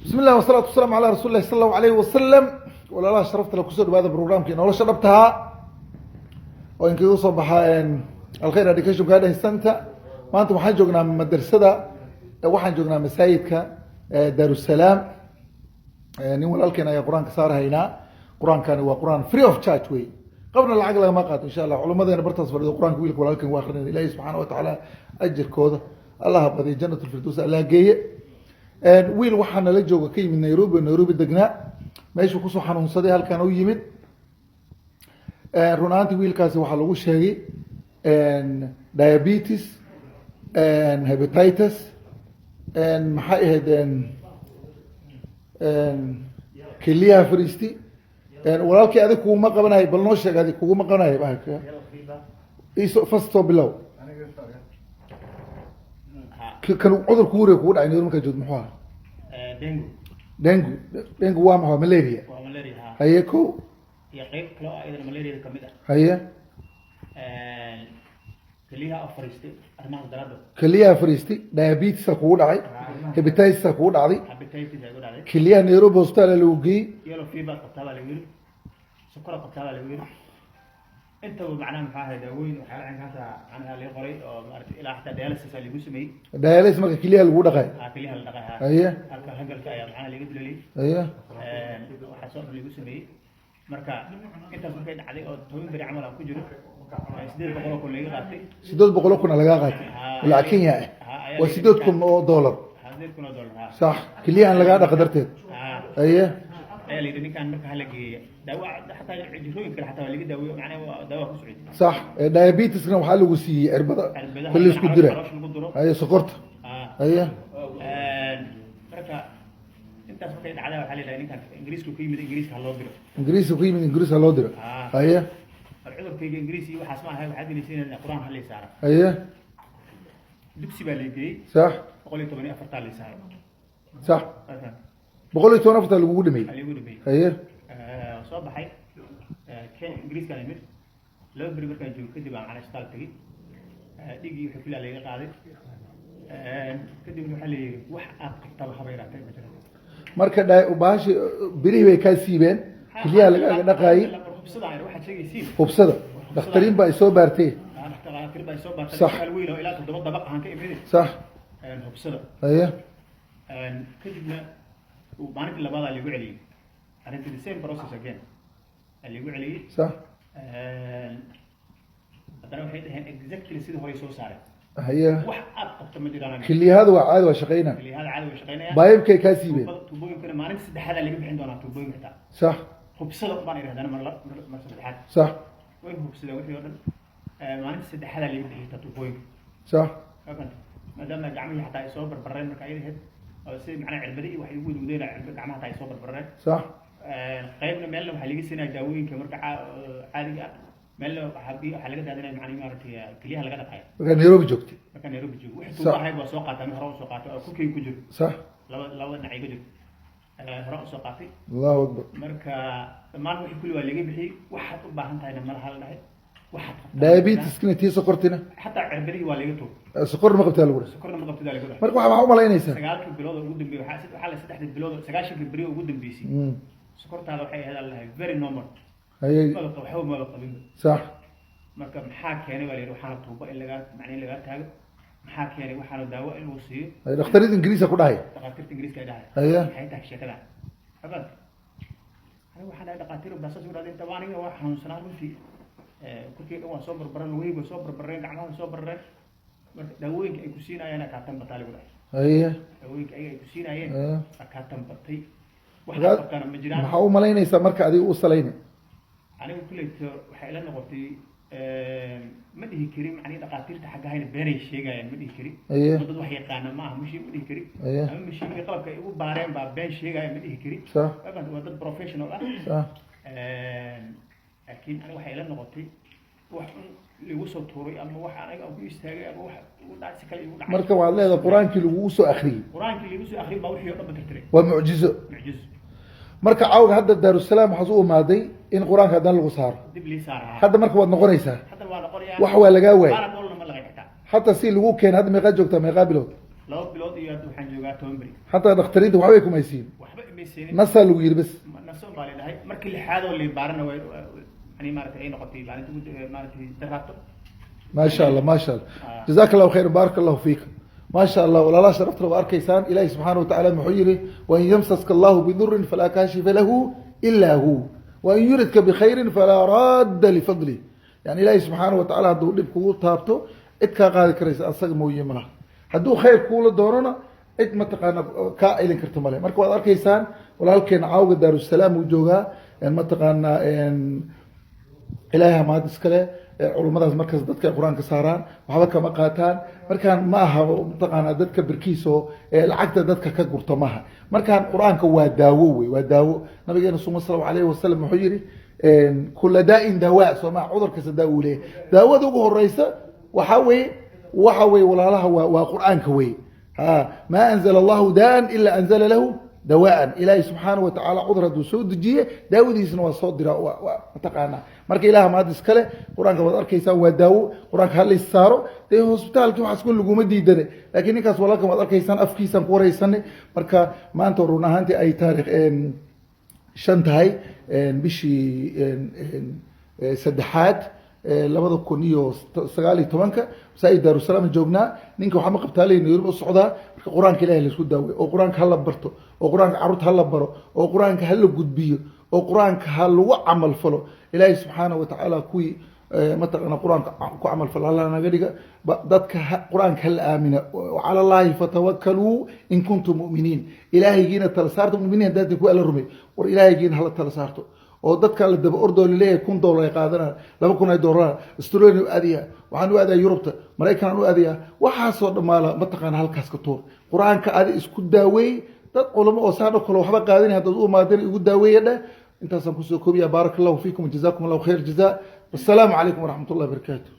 Bismi llah wasalaatu wasalaamu calaa rasuuli lahi sala allahu alayhi wasalam. Walaalaha sharafta le, kusoo dhawaada programkii Nolosha Dhabtaha oo inkaga soo baxa Alkhayr Education Guidance Center. Maanta waxaan joognaa madrasada, waxaan joognaa masaajidka Daarusalaam. Nin walaalkeen ayaa Qur-aanka saarhaynaa. Qur-aankani waa Qur-aan free of charge wey, qabna lacag lagama qaato. Insha Allah culamadeena bartaas fadhido Qur-aanka wiilka walaalkan waa akrinayna. Ilahi subxaana watacaala ajirkooda Allaha badiyo, Jannat lfirdows Allah geeye. Wiil waxaa nala jooga ka yimid Nairobi oo Nairobi degnaa, meeshuu kusoo xanuunsaday halkan u yimid. Run ahaantii wiilkaasi waxaa lagu sheegay diabetes, hepatitis, maxay ahayd, keliyaha fariisti. Walaalkii, adig kuguma qabanayo, bal noo sheeg, adig kuguma qabanayo bahalka iso first soo bilow. Kan cudur kugu wareeg kugu dhacay Nairobi markaa joogto muxuu ahaa? Dengue. Dengue. Dengue waa maxaa? Malaria? Waa malaria, ha. Haye, ko. Iyo qayb kale oo ayadana malariada kamid ah. Keliyaha oo fariistay, arrimahaas daraaddood. Keliyaha fariistay, diabetesa kugu dhacay, hepatitisa kugu dhacday. Hepatitis ay ku dhacday. Keliyaha Nairobi Hospital lagu geeyey. Yellow fever qabtaa baa lagu yiri, sokora qabtaa baa lagu yiri. Intaba macnaha maxaa ahay, daawooyin waxyaala caynkaasa macnaha laga qoray oo maaragtay, ilaa xataa dialysis aa lagu sameeyey. Dialysis marka keliyaha lagu dhaqay. Ha, keliyaha la dhaqay, ha. Halka hangalka ayaa macnaha laga dulaliyey. Waxaa soo dhan lagu sameeyey. Marka intaas markay dhacday oo 10 beri camal aan ku jiro, 800,000 laga qaatay. 800,000 lagaa qaatay lacag Kenya ah? Ha, ayaa waa $8,000. Ha, $8,000, ha. Sax, keliyahan lagaa dhaqa darteed. Ha. Ayaa la yidhi ninkaan marka hala geeya daawo, xataa jirooyin kale xataa waa laga daaweeyo, macnaha waa daawa ku socotay. Sax, diabetesna waxaa lagu siiyey cirbada Cirbadaha kulli isku dira. Caloosha lagu duro. Haye, sokorta. Haye. Marka intaas markay dhacdaa, waxaa la yidhaha ninkaan Ingiriisku ka yimid, Ingiriiska ha loo diro. Ingiriiska ku yimid, Ingiriis ha loo diro. Mar cudurkayga Ingiriis iyo waxaas ma ahay, waxaad gelaysiin Qur-aan ha lay saara. Dugsi baa lay geeyey. 114-taa lay saaray. Sax, 114-ta lagugu dhameeyey. Waa lagu dhameeyey. Soo baxay Kenya, Ingiriiskaan imid. 2 beri markaan joogo kadib aan macnaha isbitaal tegey. Dhiiggii wixii kulaa laga qaaday. Kadibna waxaa la yidhi wax aad qabtaba haba yaraatee ma jiro. Marka bahashi birihii bay kaa siibeen, keliyaha lagaaga dhaqaayey. Hubsada waxaad sheegaysiin. Hubsada, dhakhtariin baa isoo baartay. Dhakhaatiir baa soo baartay. Isbitaal weyn oo ilaa toddoba dabaq ahaan ka imid. Hubsada. Kadibna maalintii labaadaa lagu celiyey arrintii, the same process again aa lagu celiyey. Haddana waxay dhaheen exactly sidii hore soo saareen. Wax aad qabto ma jiraan. Keliyahada waa caadi, waa shaqaynaa. Keliyahada caadi way shaqaynayaan. Baayibkay kaa siibeen. Tuubooyinkana maalinta saddexaadaa laga bixin doonaa tuubooyinka xitaa. Hubsada baan idhi haddana mar saddexaad. Way hubsadeen wixii oo dhan. Maalinta saddexaadaa laga bixiyay xitaa tuubooyinka. Maadaama gacmihii xataa ay soo barbareen marka ayada ahayd oo si macnaha cirbadi iyo waxay ugu wadwadeen gacmaha xataa ay soo barbareen. Qaybna meelna waxaa laga siinaya daawooyinka marka caadiga ah, meelna waxaa laga daadinaya macnihi maaragtay kelyaha laga dhaqayo. Markaa Nairobi joogtay. Markaa Nairobi joogo wixii tuubo ahayd waa soo qaatay, hore usoo qaatay oo kurkeyga ku jiro. Laba dhinac iga jiro. Hore usoo qaatay. Allahu akbar. Marka dhammaan wixii kulli waa laga bixiyey. Waxaad u baahan tahayna malaha la dhahay, waxaad qabtaa. Diabeteskina, tii sokortina? Xataa cirbadihii waa laga tuur. Sokorna ma qabtaa lagu dhahay. Sokorna ma qabtida laga dhahay. Marka waxaa umalaynaysaa 9-kii bilood oo ugu dambeeyey, waxaa la 3-dii bilood oo 90-kii beri oo ugu dambeysay, sokortaada waxay ahayd la dhahay very normal. Maba waxba maba qabinba. Marka maxaa keenay baa la yidhi waxaana tuubo in lagaa macna in lagaa taago? Maxaa keenay waxaana daawo in lagu siiyo? Haye, dhakhtarida Ingiriiska ku dhahay. Dhakhaatiirta Ingiriiska ay dhahay. Maxay tahay sheekada habad? Aniga waxaan dhahay dhakhaatiir baasas u dhahday intaba aniga waa xanuunsanaa runtii. Korkii dhan waa soo barbareen, lugihii way soo barbareen, gacmaha way soo barbareen. Marka daawooyinka ay ku siinayeen kaa tambataa lagu dhahay. Daawooyinka ayaga ay ku siinaayeen kaa tambatay, wax aad qabtaana ma jiraan. Maxaa u malaynaysaa marka adiga u salayna? Aniga kulleyto waxay ila noqotay, ma dhihi karin macnihi dhakhaatiirta xaggahayna beenay sheegayaan, ma dhihi karin. Dad wax yaqaana ma aha mashiin, ma dhihi karin. Ama mashiinka qalabka ay ugu baareen baa been sheegaya, ma dhihi karin. Waa dad professional ah. Laakiin aniga waxay ila noqotay wax un lagu soo tuuray ama wax aniga aan ku istaagay ama wax igu dhacay, si kale igu dhacay. Marka waxaad leedahay Qur-aankii lagugu soo akriyey. Qur-aankii lagu soo akrin baa wixii oo dhan ba tirtiray. Waa mucjizo. Mucjizo. Marka caawga hadda Daarusalaam waxaad u imaaday in Qur-aanka haddana lagu saaro. Dib lii saaraa. Hadda marka waad noqonaysaa. Hadda waa noqonayaa. Wax waa lagaa waayay. Parabolna ma laqay xitaa. Xataa si lagu keenay, hadda meeqaa joogtaa, meeqaa bilood? 2 bilood iyo hadda waxaan joogaa 10 beri. Xataa dhakhtariinta waxbay kumaysiin? Waxba imaysiinin. Nasaa lagu yiri bes. Nafso baa leedahay. Markii lixaad oo liibaarana way yani maaragtay ay noqotay maalinta ugu maaragtay daraato. ما شاء الله، ما شاء الله. جزاك الله خير، بارك الله فيك، ما شاء الله. Walaalaha sharafta waa arkaysaan. Ilaahi subxaana watacaala muxuu yihi? وإن يمسسك الله بضر فلا كاشف له إلا هو وإن يردك بخير فلا راد لفضله. Yani Ilaahi subxaana watacaala hadduu dhib kugu taabto, cid kaa qaadi karaysa asaga mooye malaha. Hadduu khayr kuula doonona, cid mataqaana kaa celin karta male. Marka waad arkaysaan, walaalkeena caawga Daarusalaam uu joogaa. Mataqaana Ilaahay mahad iskale. Culummadaas markaas dadka ay Qur-aanka saaraan waxba kama qaataan. Markaan ma aha mataqaanaa dadka birkiisoo lacagta dadka ka gurto maaha. Markaan Qur-aanka waa daawo wey, waa daawo. Nabigeena suma sal alayhi wasalam wuxuu yihi: كل داء دواء. Soo maa cudur kasta daawo uu leeyahay. Daawada ugu horeysa waxa weye walaalaha waa Qur-aanka wey. Ha ما أنزل الله داء إلا أنزل له دواء. Ilaahay subxaana watacaala cudur hadduu soo dejiye, daawadiisna waa soo dira mataqaanaa. Marka Ilaah mahad iskale. Qur-aanka waad arkaysaa, waa daawo. Qur-aanka hala is saaro. Dee hosbitaalki waxaas ku laguma diidane, laakiin ninkaas walaalkan waad arkaysaan, afkiisaan ku wareysanay. Marka maanta run ahaantii ay taarikh 5 tahay bishii saddexaad 2019-ka, masaajid Daarusalaam joognaa. Ninka waxaa ma qabtaa ley Nairobi u socdaa. Marka Qur-aanka Ilahay laisku daawey, oo Qur-aanka hala barto, oo Qur-aanka carruurta hala baro, oo Qur-aanka hala gudbiyo, oo Qur-aanka ha lagu camal falo. Ilaahay subxaana watacaala kuwii mataqaana Qur-aanka ku camal falo Alla naga dhiga. Dadka Qur-aanka hala aamina. على الله فتوكلوا إن كنتم مؤمنين. Ilaahaygiina tala saarta, muminiin haddaad ku Alla rumey. War Ilaahaygiina hala tala saarto, oo dadka la daba ordoo laleeyahay $1000 ay qaadanaan, 2000 ay doolaraan, Australia u aadaya, waxaan u aadaya Yurubta, Maraykan aan u aadaya, waxaasoo dhammaala mataqaana halkaas ka tuur. Qur-aanka adi isku daaweey. Dad culamo oo saan oo kale waxba qaadanay haddaad u imaadeen, igu daaweeya dheh. Intaasaan kusoo koobiya. بارك الله فيكم، جزاكم الله خير جزاء. والسلام عليكم ورحمة الله وبركاته.